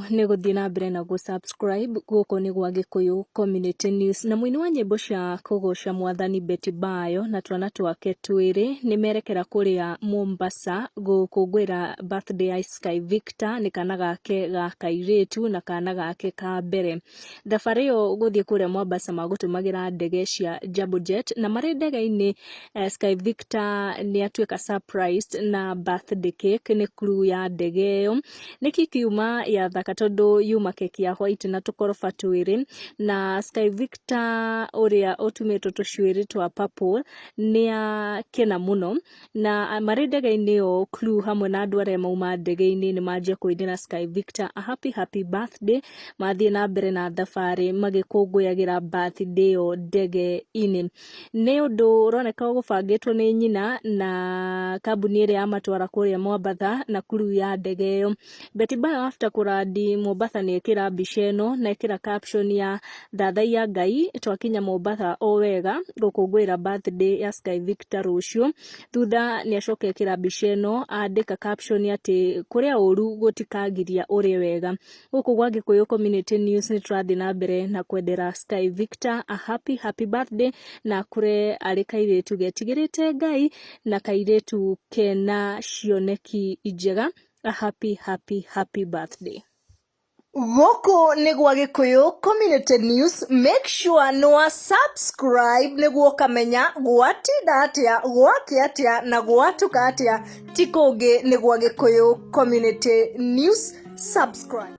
Nĩ gũthiĩ na mbere na gũ subscribe. Gũkũ nĩ gwa Gĩkũyũ Community News. Na mũini wa nyĩmbo cia kũgoca Mwathani Betty Bayo na twana twake twĩrĩ nĩ merekera kũrĩa Mombasa gũkũngũĩra birthday ya Sky Victor, nĩ kana gake ga kairĩtu na kana gake ka mbere. Thabarĩ ĩyo gũthiĩ kũrĩa Mombasa magũtũmagĩra ndege cia Jambo Jet, na marĩ ndege-inĩ Sky Victor nĩ atuĩka surprised na birthday cake nĩ crew ya ndege ĩyo. Nĩ keki yuma ya thaka tondũ yuma keki ya white na tũkoroba twĩrĩ, na Sky Victor ũrĩa ũtumĩtwo tũcuĩrĩ twa purple nĩ akena mũno. Na marĩ ndege-inĩ ĩyo, crew hamwe na andũ arĩa mauma ndege-inĩ nĩ manjia kũinĩra Sky Victor a happy happy birthday. Mathiĩ na mbere na thabarĩ magĩkũngũyagĩra birthday ĩyo ndege-inĩ. Nĩ ũndũ ũroneka ũgũbangĩtwo nĩ nyina na kambuni ĩrĩa yamatwara kũrĩa Mombatha na crew ya ndege ĩyo. Betty Bayo after kũrandi Mombatha nĩ ekĩra mbica ĩno na ekĩra caption ya "Thathaiya Ngai twakinya Mombatha o wega gũkũngũĩra birthday ya Sky Victor rũciũ." Thutha nĩ acoka ekĩra mbica ĩno, andĩka caption atĩ kũrĩa ũru gũtikagiria ũrĩe wega. Gũkũ gwa Gĩkũyũ Community News nĩ tũrathiĩ na mbere na kwendera Sky Victor a happy happy birthday, na akũre arĩ kairĩtu getigĩrĩte Ngai na kairĩtu kena cioneki njega. A happy happy happy birthday. Gũkũ nĩ gwa Gĩkũyũ Community News. Make sure nĩ wa subscribe nĩguo ũkamenya gwatinda atĩa, gwakĩa atĩa na gwatuka atĩa. Ti kũngĩ, nĩ gwa Gĩkũyũ Community News. Subscribe.